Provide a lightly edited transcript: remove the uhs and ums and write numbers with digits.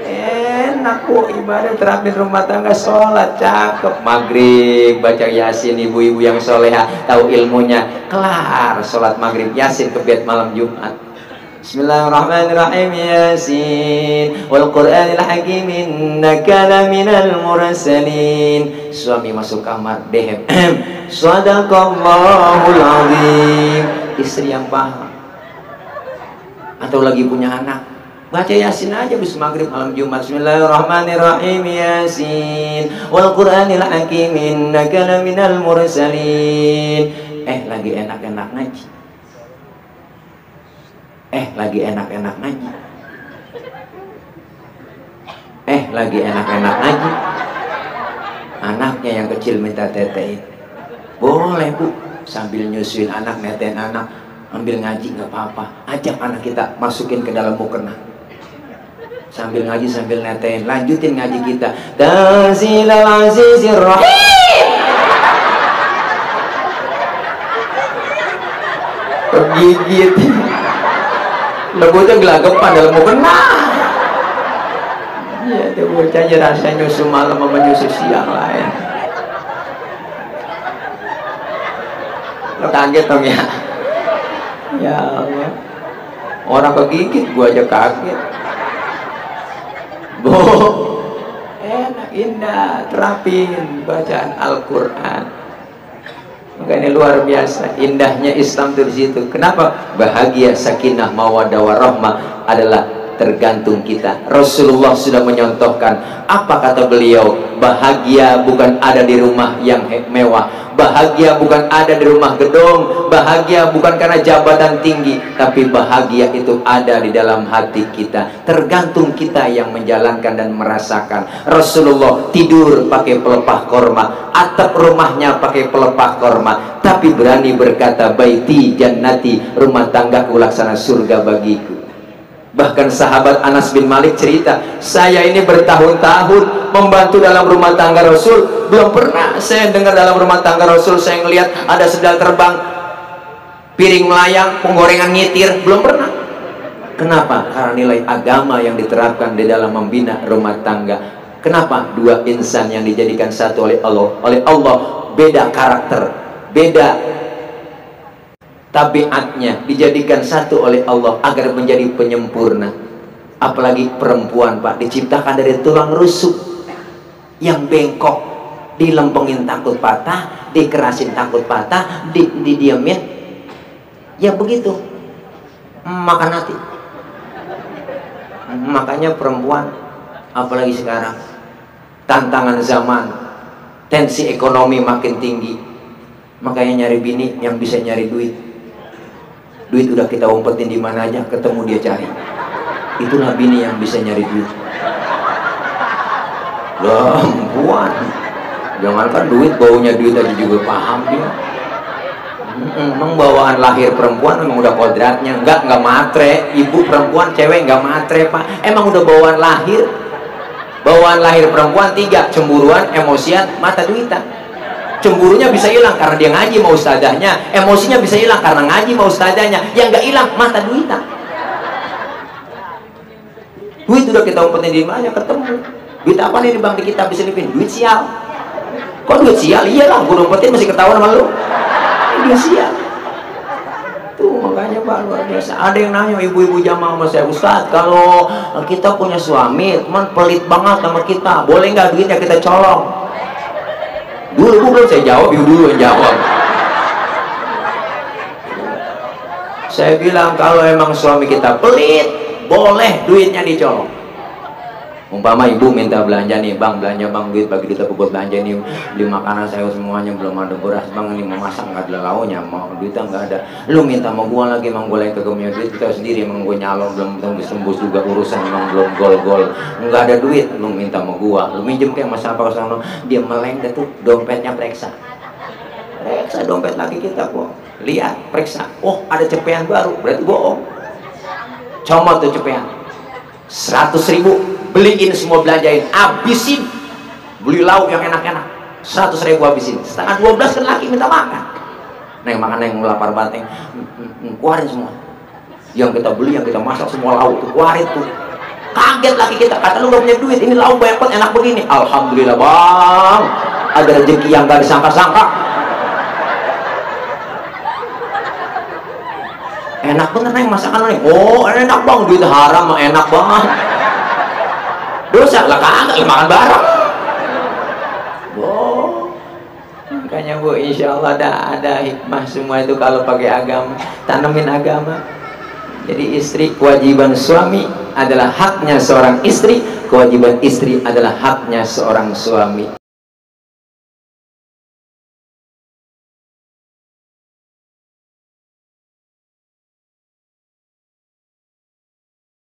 Enak kok ibadah terapin rumah tangga, sholat cakep, maghrib baca yasin, ibu-ibu yang soleha tahu ilmunya, kelar sholat maghrib yasin kebet malam Jumat. Bismillahirrahmanirrahim. Yasin wal Qur'anil hakim innaka laminal mursalin. Suami masuk kamar dehem sadaqallahul azim. Istri yang paham atau lagi punya anak, baca yasin aja bis maghrib malam Jumat. Bismillahirrahmanirrahim. Yasin wal Qur'anil hakim innaka laminal mursalin. Lagi enak-enak ngaji. Lagi enak-enak ngaji. Lagi enak-enak ngaji. Anaknya yang kecil minta tetein. Boleh bu, sambil nyusuin anak, netein anak, ambil ngaji nggak apa-apa. Ajak anak kita masukin ke dalam mukena. Sambil ngaji sambil netein, lanjutin ngaji kita. Tanzilal azizir rahim. Kegigit. Lebutnya gelagapan dalam mukena. Iya, itu bocahnya rasanya nyusu malam sama nyusu siang lah ya. Lo kaget dong ya. Ya Allah. Orang kegigit gua aja kaget. Bu, enak, indah, terapin bacaan Al-Quran. Makanya luar biasa indahnya Islam dari situ. Kenapa? Bahagia, sakinah, mawaddah warahmah adalah tergantung kita. Rasulullah sudah menyontohkan. Apa kata beliau? Bahagia bukan ada di rumah yang mewah, bahagia bukan ada di rumah gedung, bahagia bukan karena jabatan tinggi, tapi bahagia itu ada di dalam hati kita. Tergantung kita yang menjalankan dan merasakan. Rasulullah tidur pakai pelepah korma, atap rumahnya pakai pelepah korma, tapi berani berkata baiti jannati, rumah tanggaku laksana surga bagiku. Bahkan sahabat Anas bin Malik cerita, saya ini bertahun-tahun membantu dalam rumah tangga Rasul, belum pernah saya dengar dalam rumah tangga Rasul saya ngelihat ada sendal terbang, piring melayang, penggorengan ngitir, belum pernah. Kenapa? Karena nilai agama yang diterapkan di dalam membina rumah tangga. Kenapa? Dua insan yang dijadikan satu oleh Allah beda karakter, beda tabiatnya, dijadikan satu oleh Allah agar menjadi penyempurna. Apalagi perempuan Pak, diciptakan dari tulang rusuk yang bengkok, dilempengin takut patah, dikerasin takut patah, didiamin ya begitu, makan hati. Makanya perempuan, apalagi sekarang tantangan zaman, tensi ekonomi makin tinggi, makanya nyari bini yang bisa nyari duit. Duit udah kita umpetin di mana aja, ketemu dia cari. Itulah bini yang bisa nyari duit. Perempuan, jangankan duit, baunya duit aja juga paham dia. Emang bawaan lahir perempuan emang udah kodratnya. Enggak matre. Ibu perempuan, cewek enggak matre Pak. Emang udah bawaan lahir. Bawaan lahir perempuan 3, cemburuan, emosian, mata duitan. Cemburunya bisa hilang karena dia ngaji sama ustazahnya, emosinya bisa hilang karena ngaji sama ustazahnya, yang nggak hilang mata duitan. Duit udah kita umpetin di mana ketemu. Duit apa nih di bank di kita bisa lipin? Duit sial. Kok duit sial? Iyalah, gue umpetin masih ketahuan sama lu. Duit sial. Tuh makanya Pak luar biasa. Ada yang nanya ibu-ibu jamaah sama saya, Ustaz, kalau kita punya suami, teman pelit banget sama kita, boleh nggak duitnya kita colong? Dulu belum saya jawab, ibu dulu yang jawab. Saya bilang kalau emang suami kita pelit, boleh duitnya dicolong. Umpama ibu minta belanja nih, bang belanja bang, duit bagi kita buat belanja nih, beli makanan saya semuanya belum ada beras bang, ini mau masak nggak ada lauknya, mau duitnya nggak ada. Lu minta mau gua lagi, emang gua lagi kagak punya duit, kita sendiri emang gua nyalon belum tembus juga urusan, emang belum gol nggak ada duit, lu minta mau gua, lu minjem kayak mas apa kesana, dia meleng dah tuh, dompetnya periksa dompet lagi kita kok, lihat periksa, oh ada cepean baru, berarti bohong. Comot tuh cepean 100.000, beliin semua, belanjain, abisin, beli lauk yang enak-enak, 100.000 habisin, setengah 12 kan laki minta makan, neng makan neng lapar banget, keluarin semua. yang kita beli, yang kita masak semua lauk tuh, warit tuh. Kaget lagi kita, kata lu gak punya duit, ini lauk banyak banget, enak begini. Alhamdulillah bang, ada rezeki yang gak disangka-sangka. Enak bener nih masakan nih. Oh enak bang, duit haram mah enak banget. Dosa lah kagak, makan bareng. Oh, makanya Bu, insya Allah ada hikmah semua itu kalau pakai agama, tanemin agama. Jadi istri, kewajiban suami adalah haknya seorang istri, kewajiban istri adalah haknya seorang suami.